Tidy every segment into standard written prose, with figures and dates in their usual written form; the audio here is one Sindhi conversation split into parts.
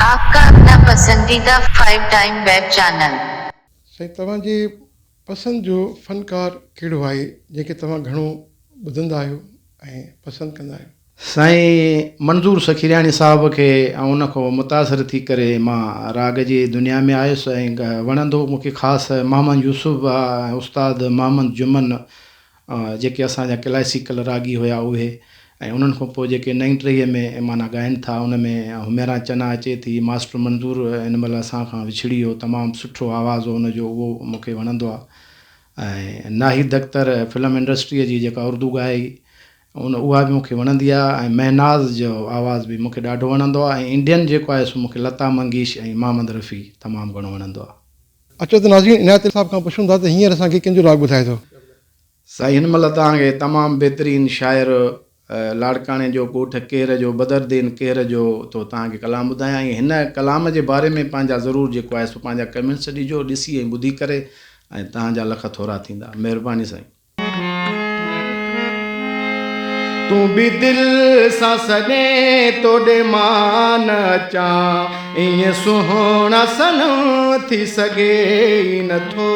آپ ڪا اپنا پسنديده فائيو ٽائيم ويب چينل. سائين توهان جي پسند جو فنڪار ڪهڙو آهي جنهن کي توهان گهڻو ٻڌندا آهيو ۽ پسند ڪندا آهيو؟ سائين منظور سخيراڻي صاحب کي ۽ ان کان متاثر ٿي ڪري مان راڳ جي دنيا ۾ آيس ۽ وڻندو مون کي خاص محمد يوسف ۽ استاد محمد جمن جيڪي اسان جا ڪلاسيڪل راڳي هيا اهي ۽ انهن کان پوء جيڪي نئين ٽهيء ۾ معنيٰ ڳائن ٿا ان ۾ حميرا چنا اچي ٿي، ماسٽر منظور هن مهل اسان کان وڇڙي ويو تمام سٺو آواز هو ان جو اهو مون کي وڻندو آهي ۽ ناهيد اختر فلم انڊسٽريء جي جيڪا اردو ڳائي ان اها به مون کي وڻندي آهي ۽ مهناز جو آواز به مون کي ڏاڍو وڻندو آهي ۽ انڊين جيڪو آهي سو مون کي لتا منگيش ۽ محمد رفيع تمام گهڻو وڻندو آهي. اچو ته ناظرين عنايت صاحب کان پڇون ٿا ته هينئر اسان کي ڪنهن جو راڳ ٻڌائي ٿو. سائين هن مهل توهان کي تمام بهترين شاعر لاڙڪاڻي جو ڳوٺ ڪيهر جو بدرالدين ڪيهر جو ٿو توهان کي ڪلام ٻڌايان ۽ هن ڪلام جي باري ۾ پنهنجا ضرور جيڪو آهي سو پنهنجا ڪمينٽس ڏجو ڏسي ۽ ٻڌي ڪري ۽ توهان جا لک ٿورا ٿيندا مهرباني سائين. تون به دل سان سڏين توڏي مان نه اچان ائين سهڻا صنم ٿي سگهي ئي نٿو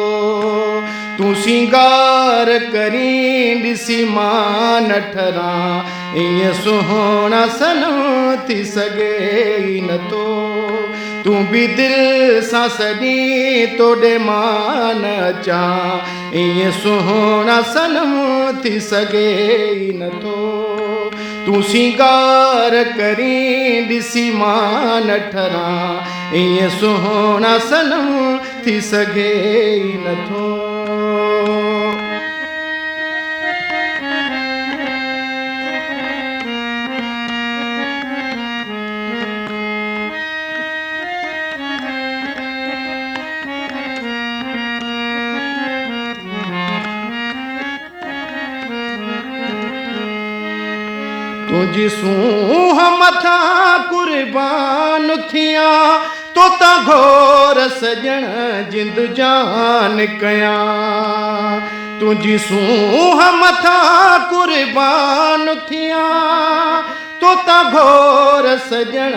تون سينگار ڪرين ڏسي مان نه ٺران ائين سهڻا صنم ٿي سگهي ئي نٿو تون به دل سان سڏين توڏي مان نه اچان ائين سهڻا صنم ٿي سگهي ئي نٿو تون سينگار ڪرين ڏسي مان نه ٺران ائين سهڻا صنم ٿي سگهي ئي نٿو. تنهنجي سونهن مٿان قربان ٿيان تو تان گهور سڄڻ جند جان ڪيان تنهنجي سونهن مٿان قربان ٿيان تو تان گهور سڄڻ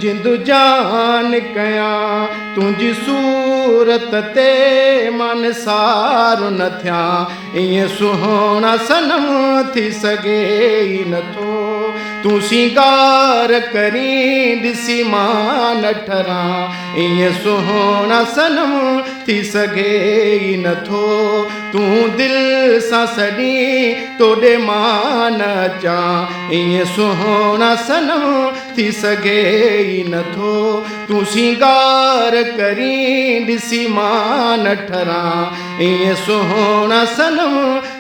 جند جان ڪيان تنهنجي صورت تي مان نثار نه ٿيان ائين سهڻا صنم ٿي سگهي ئي نٿو تون سينگار ڪرين ڏسي مان نه ٺران ائين سهڻا صنم ٿي سگهي ئي نٿو تون دل سان سڏين توڏي مان نه اچان ائين سهڻا صنم ٿي سگهي ئي نٿو تون سينگار ڪرين ڏسي مان نه ٺران ائين سهڻا صنم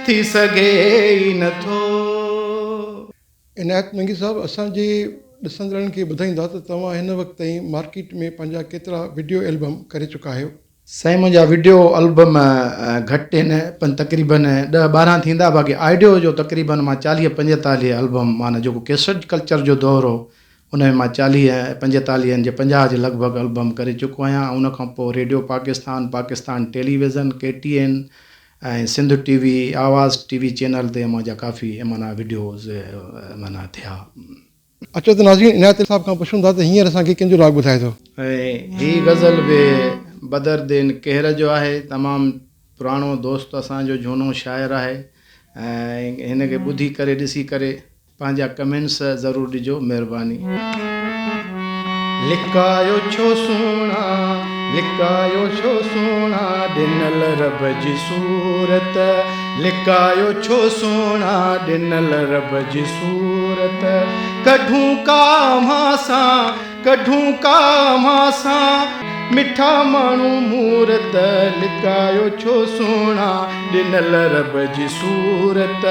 ٿي سگهي ئي نٿو. عنايت منگي صاحب اسان جي ڏسندڙن کي ٻڌائيندا ته توهان هن وقت تائين مارڪيٽ ۾ پنهنجا ڪيترا وڊيو البم ڪري چڪا آهيو؟ سائين منهنجا وڊيو البم گهٽ آهن پر تقريبن ڏهه ٻارهن ٿيندا باقي آڊيو جو تقريبن مان چاليهه پنجيتاليهه البم معنيٰ جيڪو ڪيسٽ ڪلچر جو دور هو ان ۾ مان چاليهه پنجيتاليهن جي پنجاهه جي لڳ ڀڳ البم ڪري چڪو آهيان ۽ ان کان پوء radio Pakistan, Pakistan television, K T N ۽ Sindh T V, Awaz T V channel تي منهنجا ڪافي معنيٰ وڊيوز معنيٰ ٿيا. اچو ته ناظرين عنايت صاحب کان پڇون ٿا ته هينئر اسان کي ڪنهن جو راڳ ٻڌائي ٿو. ۽ هي غزل به بدرالدين ڪيهر جو آهي تمام پراڻو دوست اسان جو جهونو شاعر آهي ۽ هن کي ٻڌي ڪري ڏسي ڪري پنهنجا ڪمينٽس ضرور ڏجو مهرباني. لڪايو ڇو سهڻا لڪايو ڇو سهڻا ڏنل رب جي صورت لڪايو ڇو سهڻا ڏنل رب جي صورت ڪڍون ڪا اوهان سان ڪڍون ڪا اوهان سان مٺا ماڻهو مورت لڪايو ڇو سهڻا ڏنل رب جي صورت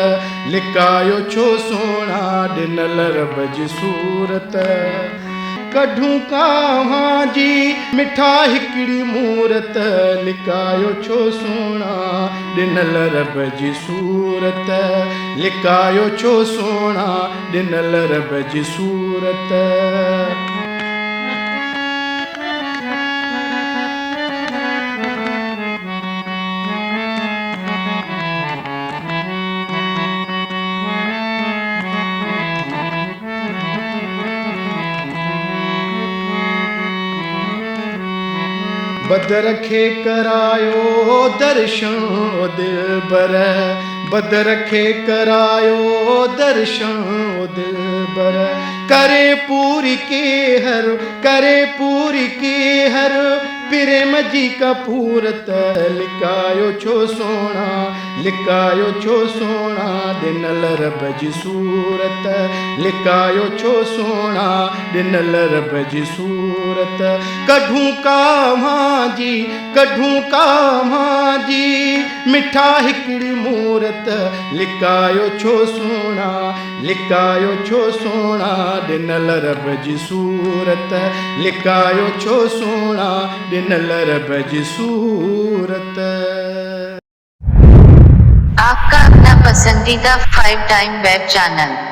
لڪايو ڇو سهڻا ڏنل رب جي صورت. ڪڍون ڪانهان جي مٺا هڪڙي مورت لڪايو ڇو سهڻا ڏنل رب جي صورت لڪايو ڇو سهڻا ڏنل رب جي صورت. بدر کي ڪرايو درشن او دلبر بدر کي ڪرايو درشن او دلبر ڪري پوري ڪيهر ڪري پوري ڪيهر پريم جي ڪپورت لڪايو ڇو سهڻا لڪايو ڇو سهڻا ڏنل رب جي صورت لڪايو ڇو سهڻا ڏنل رب جي صورت ڪڍون ڪا اوهان جي ڪڍون ڪا اوهان جي مٺا هڪڙي مورت لڪايو ڇو سهڻا لڪايو ڇو سهڻا ڏنل رب جي صورت لڪايو ڇو سهڻا ڏنل رب جي صورت. آپ ڪا اپنا پسنديده فائيو ٽائيم ويب چينل.